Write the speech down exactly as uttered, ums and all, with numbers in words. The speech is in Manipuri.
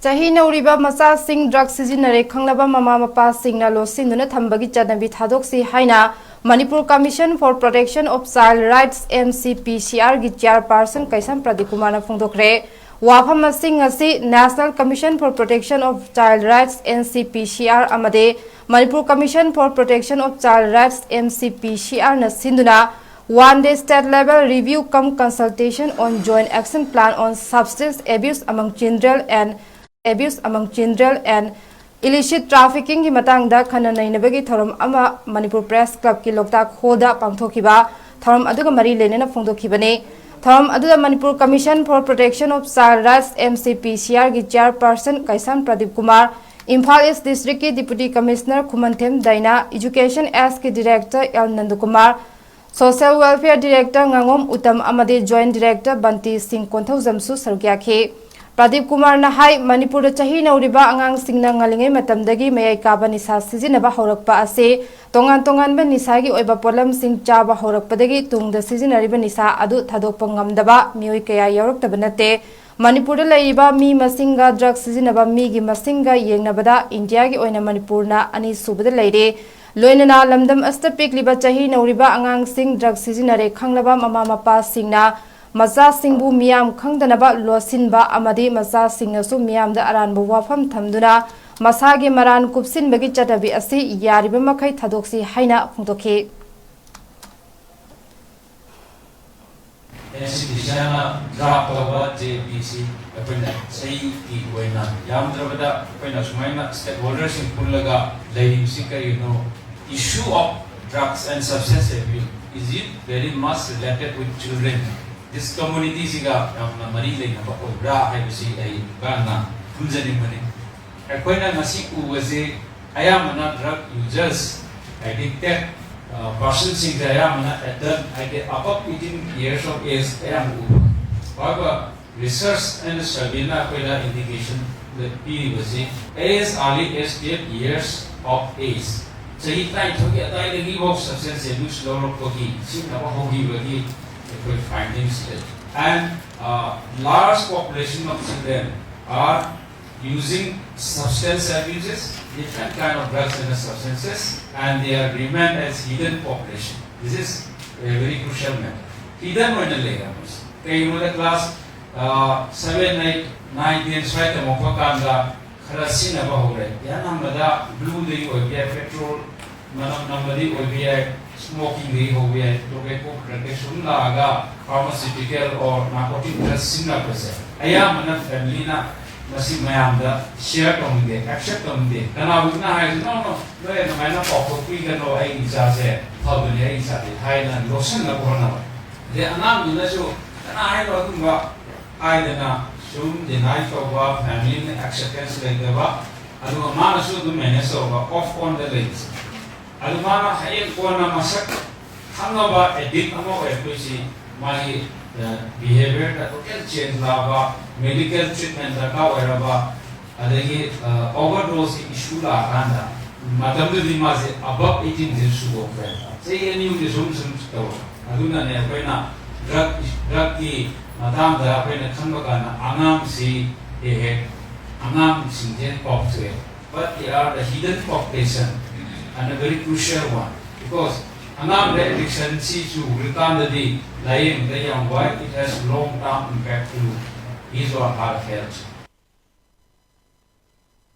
ꯆꯍꯤ ꯅꯧꯔꯤꯕ ꯃꯆꯥꯁꯤꯡ ꯗ꯭ꯔꯒ ꯁꯤꯖꯤꯟꯅꯔꯦ ꯈꯪꯂꯕ ꯃꯃꯥ ꯃꯄꯥꯁꯤꯡꯅ ꯂꯣꯠꯁꯤꯟꯗꯨꯅ ꯊꯝꯕꯒꯤ ꯆꯠꯅꯕꯤ ꯊꯥꯗꯣꯛꯁꯤ ꯍꯥꯏꯅ Manipur Commission for Protection of Child Rights, M C P C R, ꯒꯤ ꯆꯤꯌꯥꯔꯄꯥꯔꯁꯟ ꯀꯩꯁꯥꯝ ꯄ꯭ꯔꯗꯤꯞ ꯀꯨꯃꯥꯔꯅ ꯐꯣꯡꯗꯣꯛꯈ꯭ꯔꯦ꯫ ꯋꯥꯐꯝꯁꯤꯡ ꯑꯁꯤ National Commission for Protection of Child Rights, N C P C R, ꯑꯃꯗꯤ Manipur Commission for Protection of Child Rights, M C P C R, ꯅ ꯁꯤꯟꯗꯨꯅ One Day State Level Review cum Consultation on Joint Action Plan on Substance Abuse among Children and Abuse among Children and Illicit Traffickingꯒꯤ ꯃꯇꯥꯡꯗ ꯈꯟꯅ ꯅꯩꯅꯕꯒꯤ ꯊꯧꯔꯝ ꯑꯃ ꯃꯅꯤꯄꯨꯔ ꯄ꯭ꯔꯦꯁ ꯀ꯭ꯂꯕꯀꯤ ꯂꯣꯛꯇꯥꯛ ꯍꯣꯜꯗ ꯄꯥꯡꯊꯣꯛꯈꯤꯕ ꯊꯧꯔꯝ ꯑꯗꯨꯒ ꯃꯔꯤ ꯂꯩꯅꯅ ꯐꯣꯡꯗꯣꯛꯈꯤꯕꯅꯤ꯫ ꯊꯧꯔꯝ ꯑꯗꯨꯗ Manipur Commission for Protection of Child Rights, M C P C R, ꯒꯤ ꯆꯤꯌꯥꯔꯄꯥꯔꯁꯟ ꯀꯩꯁꯥꯝ ꯄ꯭ꯔꯗꯤꯞ ꯀꯨꯃꯥꯔ, ꯏꯝꯐꯥꯜ ꯏꯁ ꯗꯤꯁꯇ꯭ꯔꯤꯛꯀꯤ deputy commissioner Khumanthem Diana, education ꯑꯦꯁꯀꯤ director L Nandakumar, social welfare director ꯉꯥꯉꯣꯝ ꯎꯇꯝ ꯑꯃꯗꯤ ꯖꯣꯏꯟꯠ ꯗꯤꯔꯦꯛꯇꯔ ꯕꯟꯇꯤ ꯁꯤꯡ ꯀꯣꯟꯊꯧꯖꯝꯁꯨ ꯁꯔꯨꯛ ꯌꯥꯈꯤ꯫ ꯄ꯭ꯔꯗꯤꯞ ꯀꯨꯃꯥꯔꯅ ꯍꯥꯏ, ꯃꯅꯤꯄꯨꯔꯗ ꯆꯍꯤ ꯅꯧꯔꯤꯕ ꯑꯉꯥꯡꯁꯤꯡꯅ ꯉꯜꯂꯤꯉꯩ ꯃꯇꯝꯗꯒꯤ ꯃꯌꯥꯏ ꯀꯥꯕ ꯅꯤꯁꯥ ꯁꯤꯖꯤꯟꯅꯕ ꯍꯧꯔꯛꯄ ꯑꯁꯤ ꯇꯣꯉꯥꯟ ꯇꯣꯉꯥꯟꯕ ꯅꯤꯁꯥꯒꯤ ꯑꯣꯏꯕ ꯄꯣꯠꯂꯝꯁꯤꯡ ꯆꯥꯕ ꯍꯧꯔꯛꯄꯗꯒꯤ ꯇꯨꯡꯗ ꯁꯤꯖꯤꯟꯅꯔꯤꯕ ꯅꯤꯁꯥ ꯑꯗꯨ ꯊꯥꯗꯣꯛꯄ ꯉꯝꯗꯕ ꯃꯤꯑꯣꯏ ꯀꯌꯥ ꯌꯥꯎꯔꯛꯇꯕ ꯅꯠꯇꯦ꯫ ꯃꯅꯤꯄꯨꯔꯗ ꯂꯩꯔꯤꯕ ꯃꯤ ꯃꯁꯤꯡꯒ ꯗ꯭ꯔꯒ ꯁꯤꯖꯤꯟꯅꯕ ꯃꯤꯒꯤ ꯃꯁꯤꯡꯒ ꯌꯦꯡꯅꯕꯗ ꯏꯟꯗꯤꯌꯥꯒꯤ ꯑꯣꯏꯅ ꯃꯅꯤꯄꯨꯔꯅ ꯑꯅꯤꯁꯨꯕꯗ ꯂꯩꯔꯦ꯫ ꯂꯣꯏꯅꯅ ꯂꯝꯗꯝ ꯑꯁꯤꯗ ꯄꯤꯛꯂꯤꯕ ꯆꯍꯤ ꯅꯧꯔꯤꯕ ꯑꯉꯥꯡꯁꯤꯡ ꯗ꯭ꯔꯒ ꯁꯤꯖꯤꯟꯅꯔꯦ ꯈꯪꯂꯕ ꯃꯃꯥ ꯃꯄꯥꯁꯤꯡꯅ ꯃꯆꯥꯁꯤꯡꯕꯨ ꯃꯤꯌꯥꯝ ꯈꯪꯗꯅꯕ ꯂꯣꯠꯁꯤꯟꯕ ꯑꯃꯗꯤ ꯃꯆꯥꯁꯤꯡꯅꯁꯨ ꯃꯤꯌꯥꯝꯗ ꯑꯔꯥꯟꯕ ꯋꯥꯐꯝ ꯊꯝꯗꯨꯅ ꯃꯁꯥꯒꯤ ꯃꯔꯥꯟ ꯀꯨꯞꯁꯤꯟꯕꯒꯤ ꯆꯠꯅꯕꯤ ꯑꯁꯤ ꯌꯥꯔꯤꯕ ꯃꯈꯩ ꯊꯥꯗꯣꯛꯁꯤ ꯍꯥꯏꯅ ꯐꯣꯡꯗꯣꯛꯈꯤ꯫ ꯑꯦꯟ ꯁꯤ ꯄꯤ ꯁꯤ ꯑꯥꯔꯅ ꯗ꯭ꯔꯥꯐ ꯇꯧꯕ ꯖꯦ ꯄꯤ ꯁꯤ ꯑꯩꯈꯣꯏꯅ ꯆꯍꯤꯒꯤ ꯑꯣꯏꯅ ꯌꯥꯝꯗ꯭ꯔꯕꯗ ꯑꯩꯈꯣꯏꯅ ꯁꯨꯃꯥꯏꯅ ꯁ꯭ꯇꯦꯛꯍꯣꯜꯗꯔꯁꯤꯡ ꯄꯨꯜꯂꯒ ꯂꯩꯔꯤꯕꯁꯤ ꯀꯔꯤꯒꯤꯅꯣ? Issue of drugs and substance abuse, is it very much related with children? This communityꯁꯤꯒ ꯌꯥꯝꯅ ꯃꯔꯤ ꯂꯩꯅꯕ ꯑꯣꯏꯕ꯭ꯔꯥ ꯍꯥꯏꯕꯁꯤ ꯑꯩ ꯒꯥꯡꯅ ꯈꯨꯝꯖꯅꯤꯡꯕꯅꯤ꯫ ꯑꯩꯈꯣꯏꯅ ꯉꯁꯤ ꯎꯕꯁꯤ ꯑꯌꯥꯝꯕꯅ drug users, addicted personꯁꯤꯡꯁꯦ ꯑꯌꯥꯝꯕꯅ adult ꯍꯥꯏꯗꯤ above eighteen years of age ꯑꯌꯥꯝꯕ ꯎꯕ꯫ However, research and surveyꯅ ꯑꯩꯈꯣꯏꯗ indication ꯄꯤꯔꯤꯕꯁꯤ as early as twelve years of age, ꯆꯍꯤ ꯇꯔꯥꯅꯤꯊꯣꯏꯒꯤ ꯑꯗꯨꯋꯥꯏꯗꯒꯤꯐꯥꯎ substance abuse ꯂꯧꯔꯛꯄꯒꯤ ꯁꯤꯖꯤꯟꯅꯕ ꯍꯧꯈꯤꯕꯒꯤ ꯑꯩꯈꯣꯏ findings ꯂꯩ꯫ And large population of children are using substance abuses, different kind of drugs and substances, and they are remain as hidden population. This is a very crucial matter. Hidden ꯑꯣꯏꯅ ꯂꯩꯔꯕꯁꯦ ꯀꯩꯒꯤꯅꯣꯗ class seven, eight, nine, ten ꯁ꯭ꯋꯥꯏ ꯇꯝꯃꯛꯄ ꯀꯥꯟꯗ ꯈꯔ ꯁꯤꯖꯤꯟꯅꯕ ꯍꯧꯔꯦ꯫ ꯏꯍꯥꯟ ꯍꯥꯟꯕꯗ glueꯗꯒꯤ ꯑꯣꯏꯕ ꯌꯥꯏ, petrol ꯃꯅꯝ ꯅꯝꯕꯗꯒꯤ ꯑꯣꯏꯕ ꯌꯥꯏ, smokingꯗꯒꯤ ꯍꯧꯕ ꯌꯥꯏ, tobacco ꯈꯔ ꯈꯔ ꯁꯨꯝ ꯂꯥꯛꯑꯒ pharmaceutical or narcotic drugs ꯁꯤꯖꯤꯟꯅꯔꯛꯄꯁꯦ ꯑꯌꯥꯝꯕꯅ familyꯅ ꯃꯁꯤ ꯃꯌꯥꯝꯗ share ꯇꯧꯅꯤꯡꯗꯦ, accept ꯇꯧꯅꯤꯡꯗꯦ꯫ ꯀꯅꯥꯒꯨꯝꯕꯅ ꯍꯥꯏꯔꯁꯨ, "No, no, ꯅꯣꯏ ꯑꯗꯨꯃꯥꯏꯅ ꯄꯥꯎꯊꯣꯛꯄꯤꯒꯅꯣ, ꯑꯩ ꯏꯆꯥꯁꯦ ꯐꯕꯅꯦ, ꯑꯩ ꯏꯆꯥꯗꯤ" ꯍꯥꯏꯅ ꯂꯣꯠꯁꯤꯟꯅꯕ ꯍꯣꯠꯅꯕ꯫ ꯑꯗꯩ ꯑꯉꯥꯡꯗꯨꯅꯁꯨ ꯀꯅꯥ ꯍꯥꯏꯅꯣ ꯑꯗꯨꯝꯕ ꯍꯥꯏꯗꯅ ꯁꯨꯝ deny ꯇꯧꯕ, familyꯅ acceptance ꯂꯩꯇꯕ, ꯑꯗꯨꯒ ꯃꯥꯅꯁꯨ ꯑꯗꯨꯝ manage ꯇꯧꯕ, off onꯗ ꯂꯩꯕꯁꯦ꯫ ꯑꯗꯨ ꯃꯥꯅ ꯍꯌꯦꯡ ꯀꯣꯟꯅ ꯃꯁꯛ ꯈꯪꯉꯕ addict ꯑꯃ ꯑꯣꯏꯔꯛꯇꯣꯏꯁꯤ ꯃꯥꯒꯤ behaviorꯗ total change ꯂꯥꯛꯑꯕ, medical treatment ꯗꯔꯀꯥꯔ ꯑꯣꯏꯔꯕ, ꯑꯗꯒꯤ overdoseꯀꯤ issue ꯂꯥꯛꯑꯀꯥꯟꯗ ꯃꯇꯝꯗꯨꯗꯤ ꯃꯥꯁꯦ above eighteenꯁꯦ ꯁꯨꯗꯣꯛꯈ꯭ꯔꯦ꯫ ꯆꯍꯤ ꯑꯅꯤ ꯑꯍꯨꯝꯁꯦ ꯁꯨꯝ ꯁꯨꯝ ꯇꯧꯔꯦ꯫ ꯑꯗꯨꯅꯅꯦ ꯑꯩꯈꯣꯏꯅ drug, drugꯀꯤ ꯃꯇꯥꯡꯗ ꯑꯩꯈꯣꯏꯅ ꯈꯟꯕ ꯀꯥꯟꯗ ꯑꯉꯥꯡꯁꯤ ꯍꯦꯛ ꯍꯦꯛ ꯑꯉꯥꯡꯁꯤꯡꯁꯦ ꯀꯥꯎꯊꯣꯛꯑꯦ꯫ But they are the hidden population and a very crucial one, because ꯑꯉꯥꯡꯗ addictionꯁꯤ ꯆꯨꯈ꯭ꯔꯀꯥꯟꯗꯗꯤ ꯂꯥꯏꯌꯦꯡꯕꯗ ꯌꯥꯝ ꯋꯥꯏ, it has long term impact to his or her health꯫